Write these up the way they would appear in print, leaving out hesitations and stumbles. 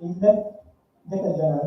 Иһиллэр дьэ кэллэҕэ.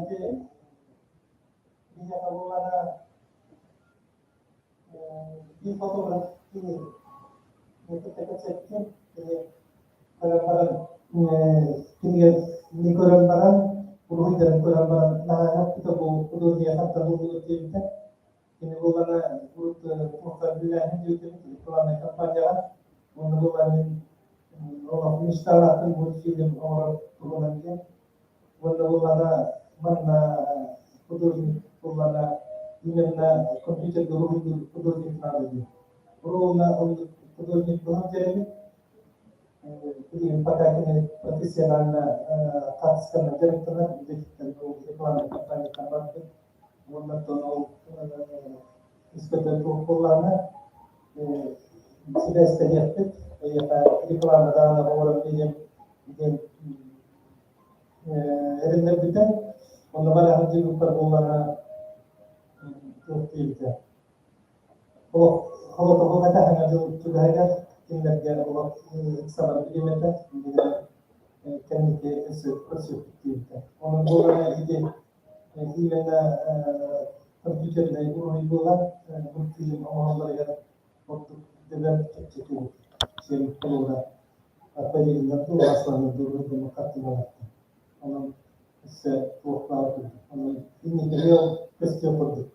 Ити биһиэхэ буоллаҕына биир фотограф кини кытта кэпсэттим. Кини көрөн баран кинигэни көрөн баран, уруһуйдарын көрөн баран наһаа сөхпүтэ бу художник хантан булбут диэбитэ. Кини буоллаҕына урут туохха үлэлээһин диэбитин рекламнай компанияҕа уонна буоллаҕына мин олох мечталаахпын мультфильм оҥорор туһунан диэн. Уонна буоллаҕына манна художник буоллаҕына именно компьютерга уруһуйдуур художник наада диэн. Ровно оннук художник буолан дьэрэбин. Билигин пока кини профессионально хаартысканан дьарыктанар, үлэтиттэн рекламнай компанияттан барбыт. Уонна оттон ол искөтө туох буоллаҕына сибээстэһиэхпит, эйиэхэ реклама даҕаны оҥорон биэриэм диэн эрэннэрбитэ. Онно бара сылдьыбыппар буоллаҕына туох диэбитэ. Олох холотоһуох этэ саҥа дьыл чугаһыгар кинилэргэ олох ыксалар билиэм этэ. Кэнники өссө көрсүөхпүт диэбитэ. Онон буоллаҕына ити именно компьютернай уруһуй буолан мультфильм оҥоһулларыгар ордук дөбөҥ чэпчэки сиэн холобура акварелинан дуу, масланан дуу уруһуйдаммыт хартыыналартан. Онон өссө туох баар курдук. Онон инникигэ ол көстүөх курдук.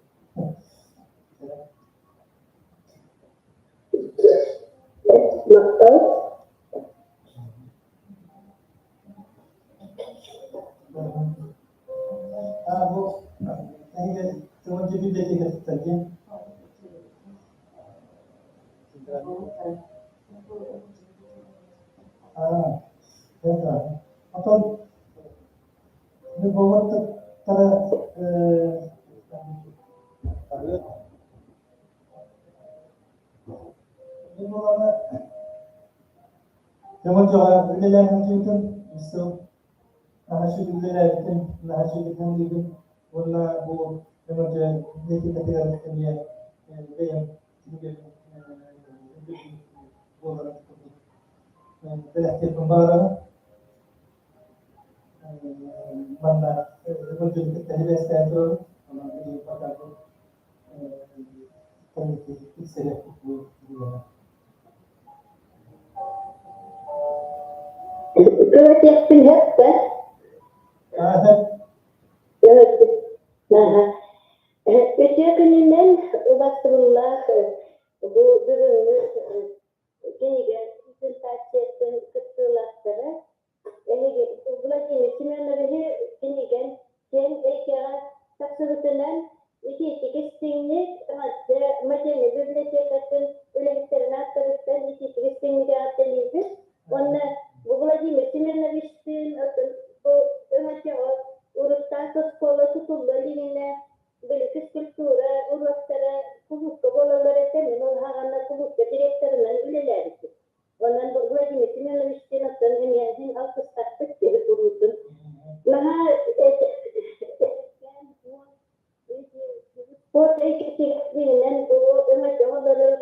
Махтал. А бу эһиги тылын библиотекатыттан диэн А, это. Потом любоваттара Дьоҥо-дьоҕо үлэлээн сылдьыбытым үс сыл. Наһаа үчүгэй үлэлээбитим, наһаа үчүгэй саныыбын уонна бу дьоҥо-дьэ библиотекатыгар эмиэ бэйэм кинигэбин буоларын курдук бэлэхтиэхпин баҕарабын. Манна дьону кытта сибээстээн турабын. Онон билигин пока бу кэнники тиксэриэхпит бу кинигэни. Кылатыахпын сөп да? Үтүө күнүнэн убастыбыллаах бу бүгүҥҥү кинигэ презентациятын кыттыылаахтара эһиги Владимир Семеновиһы кинигэн киэҥ эйгэҕэ тахсыбытынан итиитик истиҥник модельнай библиотекатын үлэһиттэрин ааттарыттан итиитик истиҥник эҕэрдэлиибит уонна бу Владимир Семеновичтыын бу өҥөтөҕө уруттаах оскуола тутулла илигинэ били физкультура уруоктара кулуупка буолаллар этэ, мин ол саҕана кулуупка директорынан үлэлээбитим. Онон Владимир Семеновичтыын оттон эмиэ алтыстахпыт киһи куруутун. Наһаа Спорт эйгэтигэр бу өҥөтө олорор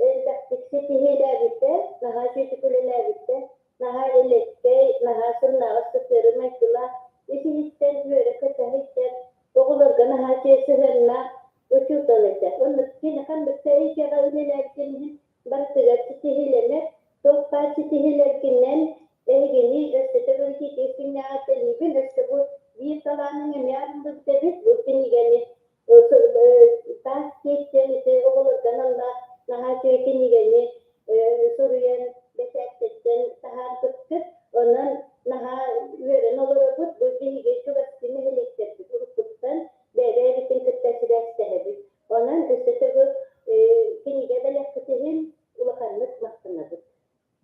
элбэхтик ситиһиилээбитэ, наһаа үчүгэй үлэлээбитэ, наһаа элэккэй, наһаа сымнаҕас сытыары майгылаах, ис-иһиттэн үөрэ-көтө сылдьар, оҕолорго наһаа үчүгэй сыһыаннаах учуутал этэ. Оннук кини ханнык да эйгэҕэ үлэлээбитин иһин барытыгар ситиһиилэнэр, туох баар ситиһиилэргинэн эһигини өссө төгүл итиитик күннээҕи тэлиибин, өссө бу биир талааныҥ эмиэ арыллыбыт эбит, бу кинигэни таас тиэстэн ити оҕолорго аналлаах наһаа үчүгэй кинигэни суруйан бэчээттэттэн таһаарбыккыт. Онон наһаа үөрэн олоробут.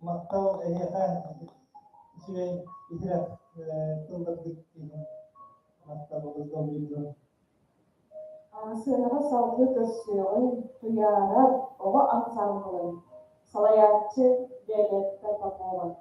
Махтал эһиэхэ үчүгэй иһирэх тылларгыт иһин махтал олус долгуйдум. Сыанаҕа салгыы көрсүөҕүҥ Туйаара оҕо ансаамбылын салайааччы Виолетта Попова.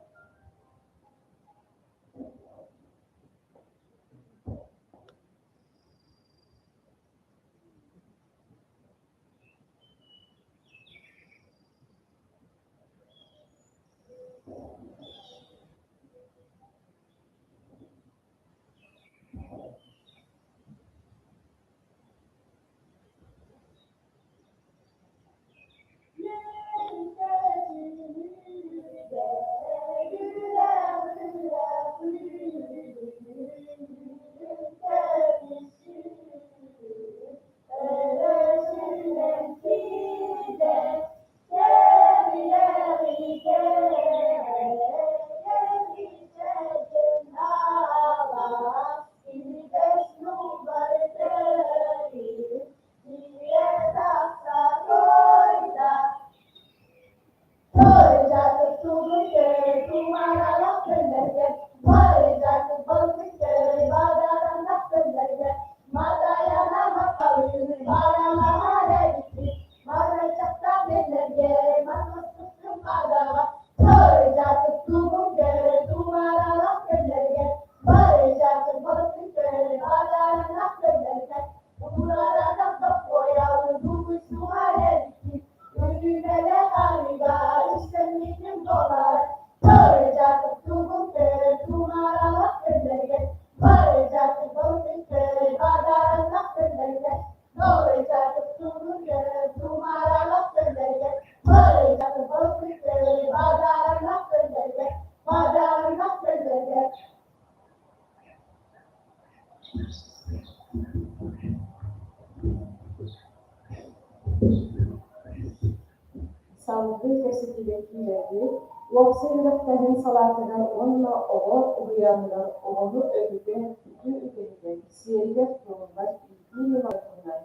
Салгыы кэпсэтиигэ киирэбит. Уопсай үөрэхтээһин салаатыгар уонна оҕо уһуйааныгар оҕону өбүгэ үтүө үгэһигэр, сиэригэр-туомугар иитии ньымаларынан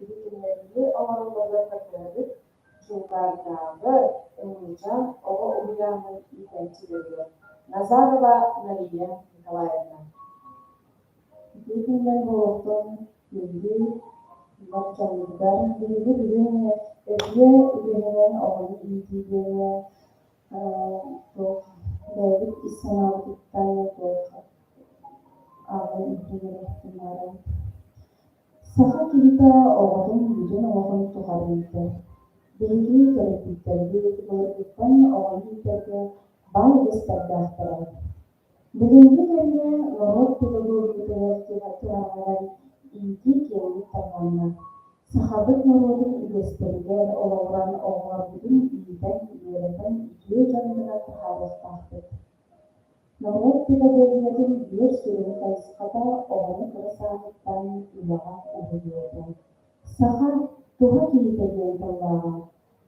иһитиннэриини оҥороллоругар көрдөөбүт Чуукаардааҕы Ымыычаан оҕо уһуйаанын иитээччилэригэр Назарова Мария Николаевна. Үтүө күннэр буолуохтун, күндү бар дьоммутугар. Биһиги бүгүн өбүгэ үгэһинэн оҕону иитии диэҥҥэ туох бэйэбит ис санаабытыттан туох ааҕан иһитиннэриэхпин баҕарабын. Саха киһитэ оҕотун бүтүн олоҕун тухары иитэр. Биһиги төрөппүттэрбит былыргыттан оҕону иитэргэ баай үгэстэрдээхтэрэ. Билиҥҥи кэмҥэ норуот педагогикатыгар тирэҕирэн иитии киэҥник тарҕанна. Сахабыт норуотун үгэстэригэр олоҕуран оҕолорбутун иитэн, үөрэтэн үтүө дьон гына таһаарыахтаахпыт. Норуот педагогикатын биир сүрүн хайысхата оҕону кыра сааһыттан үлэҕэ уһуйуута. Саха туһа киһитэ диэн тыллааҕа.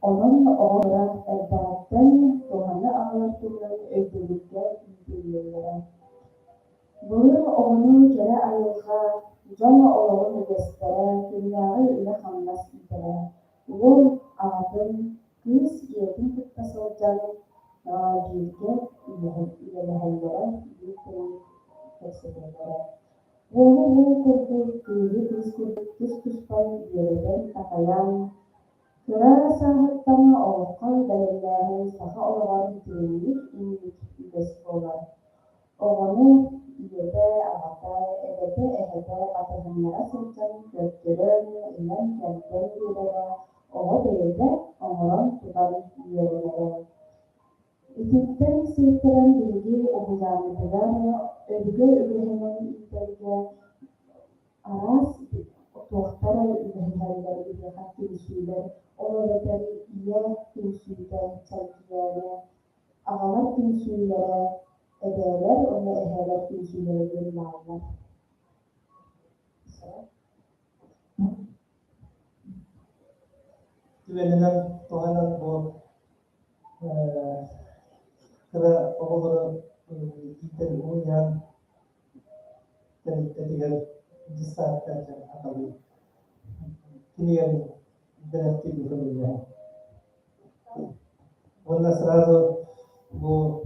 Онон оҕо кыра эрдэҕиттэн туһаны аҕалар туһунан өйдөбүлгэ иитиллэллэрэ. Былыр оҕону кэрэ айылҕа, дьон олоҕун үгэстэрэ, күннээҕи үлэ-хамнас иитэрэ. Уол аҕатын, кыыс ийэтин кытта сылдьан бииргэ үлэлэһэллэрэ, биир тылы кэпсэтэллэрэ. Уолу уол курдук, кыыһы кыыс курдук тус-туспа үөрэтэн-такайан, кыра сааһыттан олоххо бэлэмнээһин саха олоҕор дириҥник иҥмит үгэс буолар. Оҕону ийэтэ, аҕата, эбэтэ, эһэтэ батыһыннара сылдьан көрдөрөн, ыйан-кэрдэн биэрэрэ, оҕо бэйэтэ оҥорон-тутан үөрэнэрэ. Итинтэн сиэттэрэн биһиги уһуйааммытыгар өбүгэ үгэһинэн иитэргэ араас туохтар үлэһиһэллэр биһиэхэ түмсүүлэр, ол эбэтэр ийэ түмсүүтэ, чэлгийээнэ, аҕалар түмсүүлэрэ, эбээлэр уонна эһээлэр түмсүүлэрэ диэн бааллар. Түгэнинэн туһанан бу кыра оҕолору иитэр уһуйаан тэрилтэтигэр дьыссаакка аталыы кинигэни бэлэхтиир көҥүллэһэн. Уонна сразу Бу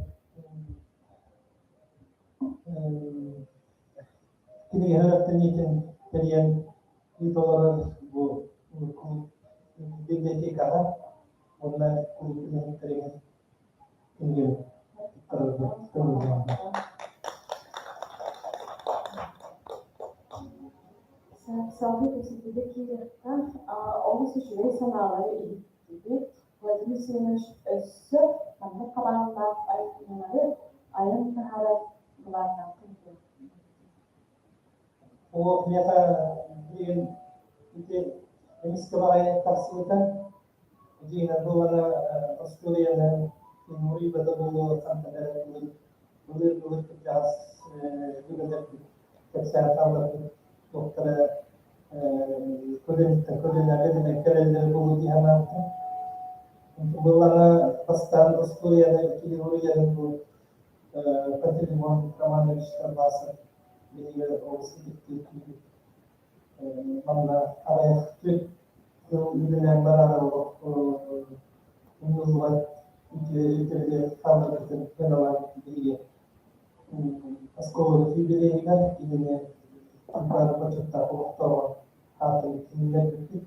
кинигэ үөрэхтэниитин тэрийэн ыыта олорор бу библиотекаҕа уонна кулууп үлэһиттэригэр кинигэ туттарарга көҥүллээҕэ. Салгыы кэпсэтиигэ киириэххэ, олус үчүгэй санаалары иһиттибит. Владимир Семенович өссө маннык хабааннаах айымньылары айан таһаарар былааннааххын дуо? Ол миэхэ билигин ити эмискэ баҕайы тахсыбыта. Дьиҥэр буолара остуоруйаны уруйбата буолуо хантан эрэ былыр-былыр кырдьаҕас өбүгэлэрбит кэпсээн хаалларбыт туохтара көлүөнэттэн көлүөнэҕэ гына кэлэллэрэ буолуо дии санаабытым. Былаана бастаан остуоруйаны кини уруйарын бу Пантелеймон Романович Тарбасов биһиги олус ытыктыыр киһибит. Манна аҕыйах түөрт сыл үлэлээн бараары олох умнуллубат үтүө үтүөлэри хаалларбытын сыаналаан биһиги оскуолабыт юбилейыгар кинини Ампаар бочуоттаах олохтооҕо аатын иҥэрбиппит.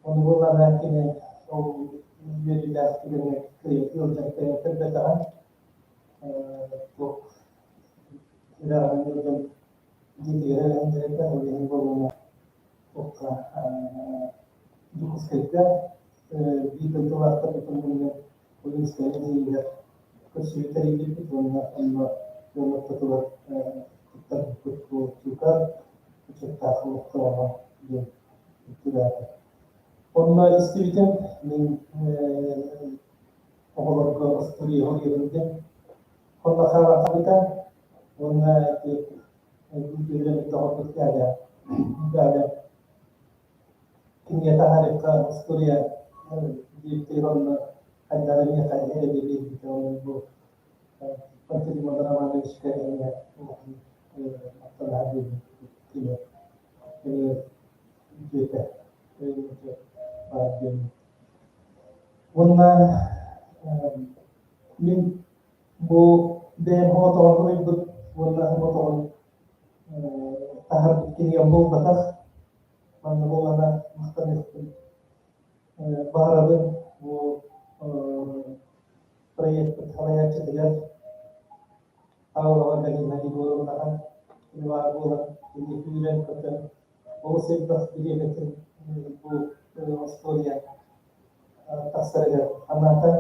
Ону буоллаҕына кини ол үөрүүлээх түгэҥҥэ кыайа ыалдьан кэлэн көрбөтөҕө. Туох үрэҕинэн ыалдьан дьиэтигэр эрэ ол иһин буоллаҕына туохха Дьокуускайга биир дойдулаахтарбытын мунньан Улинскай музейыгар көрсүһүү тэрийбиппит уонна онно дьон ортотугар туттарбыппыт бу Чуукаар ыччаттаах олохтооҕо диэн түбээтэ. Онно истибитим мин оҕолорго остуоруйа суруйабын диэн. Онно хаалан уонна ити үөрэммит доҕорбут Галя Галя кинигэ таһаарыахха остуоруйа диэбитигэр онно хайдах эмиэ эрэ биэрбитэ онон бу Пантелеймон Романовичка эмиэ улахан махтанаһа диэбит кини эмиэ үтүөтэ баар диэн. Уонна мин бу бэйэм оҕотоҕун суруйбут уонна оҕотоҕун таһаарбыт кинигэм буолбатах. Манна буоллаҕына махтаныахпын баҕарабын бу проекпыт салайааччытыгар Павлова Галина Егоровнаҕа кини баар буолан кини күүрэн-көтөн олус элбэх бириэмэтин бу остуоруйа тахсарыгар анаата.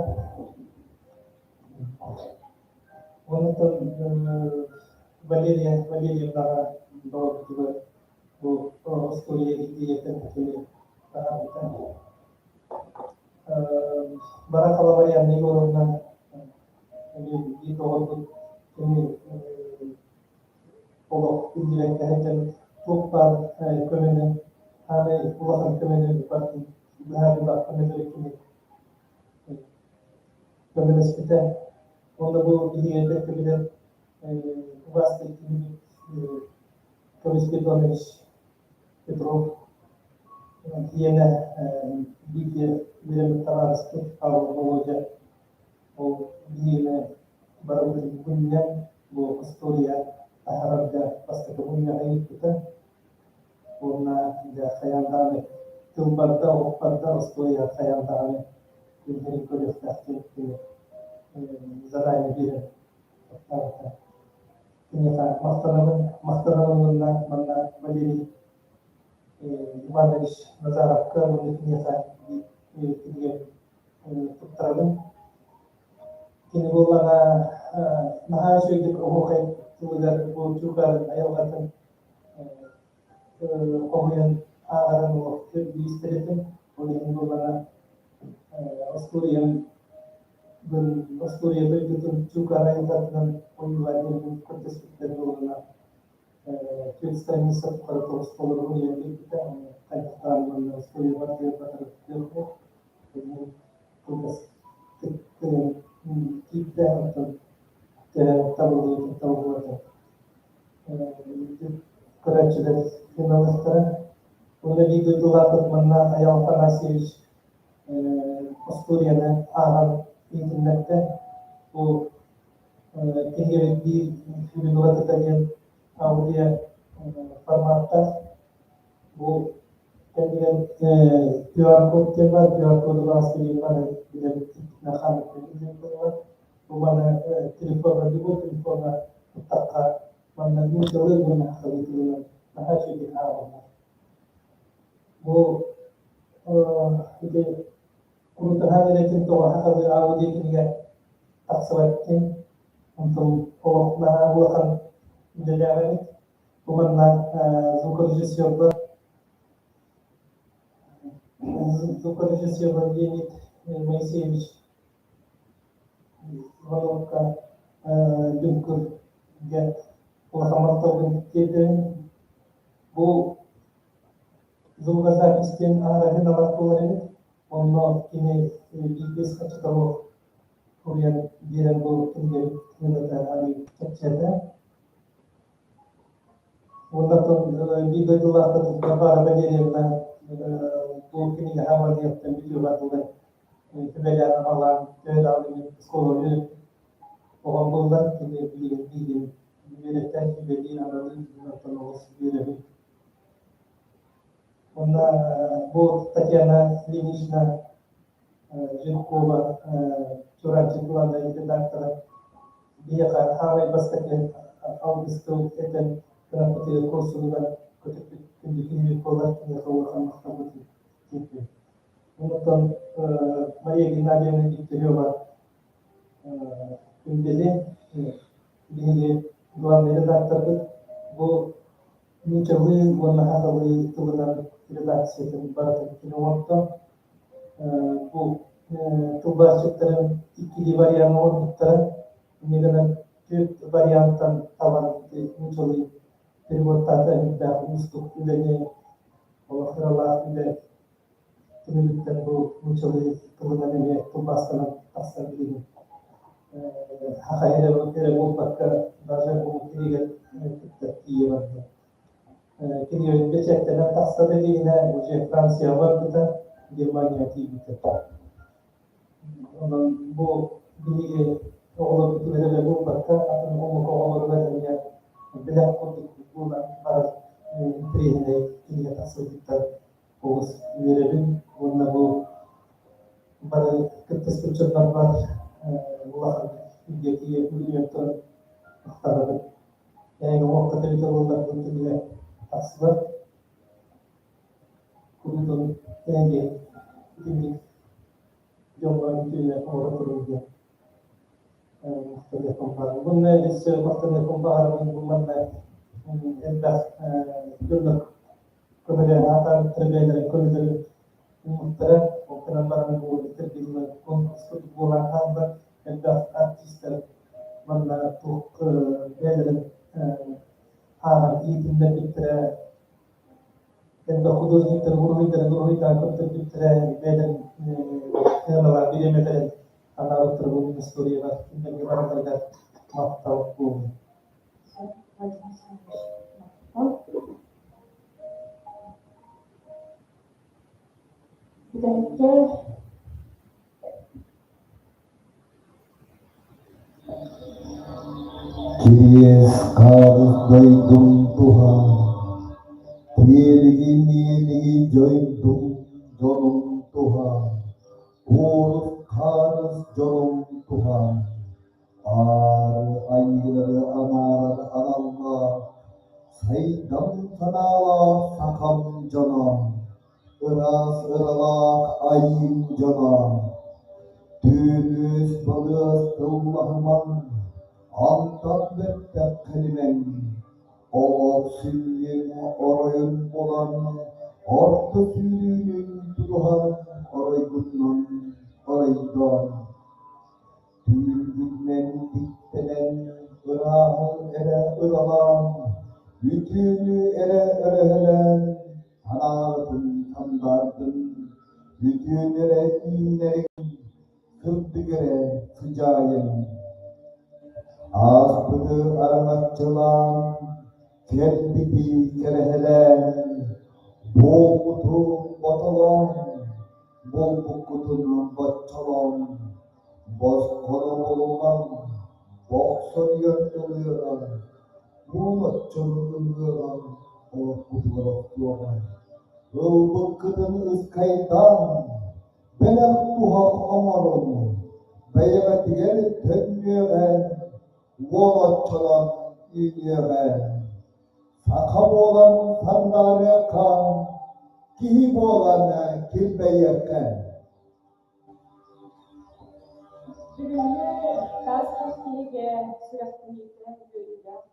Онтон Валерия Валерьевнаҕа доҕорбутугар бу остуоруйа идеятын кини таһаарбыта. Барахова Марианна Егоровна эмиэ биир доҕорбут кини олох биллибэккэ сылдьан туох баар көмөнү саамай улахан көмөнү барытын быһаарыылаах көмөлөрү кини көмөлөспүтэ. Уонна бу биһиги бэркэ билэр убаастыыр киһибит Борис Петрович Петров киэнэ бииргэ үөрэммит табаарыспыт Павел Володя ол биһигини барыбытын мунньан бу остуоруйа таһаарарга бастакы мунньаҕы ыыппыта уонна дьэ хайаан даҕаны тыл барда, олох барда, остуоруйа хайаан даҕаны күннэрин көрүөхтээхтик задание биэрэн таптаабыта. Киниэхэ махтанабын, махтанабын уонна манна Валерий Иванович Назаровка уонна киниэхэ кинигэ туттарабын. Кини буоллаҕа наһаа үчүгэйдик оһуохай тылыгар бу Чуукаарын айылҕатын хоһуйан ааҕарын олох биир этим. Ол иһин буоллаҕа остуоруйам остуоруйа дойдутун Чуукаар айылҕатынан ойуулаан диэн көрдөспүттэр буоллаҕына түөрт страница тухары тоҕус толору суруйан биэрбитэ. Хайдахтаан уонна остуоруйа барытыгар батарар кыах суох. Кылгастык гынан киирдэ, оттон төһө табыллыбытын табыллыбата көрөөччүлэр сыаналыахтара. Уонна биир дойдулаахпыт манна Айаал Афанасьевич остуоруйаны ааҕан иһитиннэрдэ. Бу кинигэбит биир сүрүн уратыта диэн аудио форматтаах. Бу кэннигэр QR-код диэн баар, QR-коду баҕас билигин бары билэбит Бу маны телефонга любой телефоҥҥа туттахха манна нууччалыы уонна сахалыы тылынан наһаа үчүгэйдик ааҕыллар. Бу ити Курутаһаан эрэтин тоҕо сахалыы ааҕыы диэн кинигэ тахсыбат диэн онтон олох наһаа улахан үлэлээх эбит. Бу манна звукорежиссердар звукорежиссер Леонид Моисеевич Ивановка Дүҥкүр диэн улахан махталбын тиэрдэбин. Бу звукозапись диэн аһара алар буолар эбит. Онно кини биирдэс хаччыталов суруйан биэрэн бу кинигэбит тыыната арыый чэпчээтэ. Уонна биир дойдулаахпыт Варвара Валерьевна бу кинигэ хааман бүтүө бардылар сүбэлээн-амалаан төһө даҕаны мин оскуоланы оҕом буоллар кини билигин миигин үөрэттэн сүбэлиир аналын онтон олус үөрэбин. Уонна бу Татьяна Ильинична Жиркова Чурапчы главнай редактора биһиэхэ хаамай бастакы алгыс тыл этэн кынаппытыгар курсугар көтүппүт күндү киһибит буолар киниэхэ улахан махталбытын тиэрдэбит. Онтон Мария Геннадьевна Дегтярева Күндэли биһиги главный редакторбыт бу нууччалыы уонна сахалыы тылынан редакциятын барытын кини оҥордо. Бу тылбаасчыттарын иккилии варианы оҥорбуттара. Инньэ гынан түөрт вариантан талан нууччалыы переводтаата элбэх уустук үлэни олох ыралаах үлэ түмүгүттэн бу нууччалыы тылынан эмиэ тылбаастанан тахсан билигин саха эрэ буолбакка даже омук тилигэр кытта тиийэ барда. Кинигэбит бэчээттэнэн тахса да илигинэ уже Францияҕа барбыта, Германияҕа тиийбитэ. Онон бу биһиги оҕолорбутугар эрэ буолбакка, атын омук оҕолоругар эмиэ бэлэх курдук буолан барар интэриэһинэй кинигэ тахсыбытыттан олус үөрэбин уонна бу бары кыттыспыт дьоннорбор улахан үрдэтии үлүйэн туран махтанабын. Эһиги уокка төрүтэ буолларгын кинигэ тахсыбат. Куруутун эһиги итинник дьоҥҥо үтүөнү оҥоро туруҥ диэн махтаныахпын баҕарабын. Уонна өссө махтаныахпын баҕарабын бу манна элбэх дьоннор көмөлөөн аатаабыттара бэйэлэрин көмөлөрүн ууммуттара. Ол гынан баран бу интервьюлар конкурс курдук буолан хаалла. Элбэх артистар манна туох бэйэлэрин ааҕан иитиннэрбиттэрэ элбэх художниктар уруһуйдарын уруһуйдаан көрдөрбүттэрэ, бэйэлэрин сыаналаах бириэмэлэрин анаабыттара бу мин историябар кинилэргэ барыларыгар махтал буолуо. Бүтэһиккэ Кириэс хаалыс дойдум туһа, Тиэлиги-миэлиги дьойдум дьонум туһа, Куорус хаарыс дьонум туһа, Аары айыылары анаарар аналлаах, Сайдам санаалаах сахам дьоно, Ыраас ыралаах айыым дьоно, Түүнүс балыас тыллаһымаҥ, Антан бэттэх кэлимэҥ, Олох сүнньүн оройун булан, Орто сүүрүүнүн тутуһан Оройгутунан оройдоон Түүл-бүтүнэн биттэнэн, Ырааһы эрэ ыралаан, Үтүөнү эрэ өрөһөлөөн Санааҕытын сандаардын, Үтүөнү эрэ үүннэриҥ, Сырдык эрэ сыдьаайыҥ. Ааспыты араҥаччылаан, Кэлбити кэрэһэлээн, Буолбуту ботолоон, Буолбуккутун боччолоон, Босхону булумаҥ. соруйан ылыаҕа, уон оччону ылыаҕа, олохпутугар охтуоҕа. Ылбыккытын ыскайдаан, бэлэх туһах оҥорун, бэйэҕитигэр төннүөҕэ, уон оччонон үүнүөҕэ. Саха буолан сандаарыахха, киһи буолан килбэйиэххэ. Бүгүҥҥү таас хас кинигэ сүрэхтэниитэ үөрүүлээх.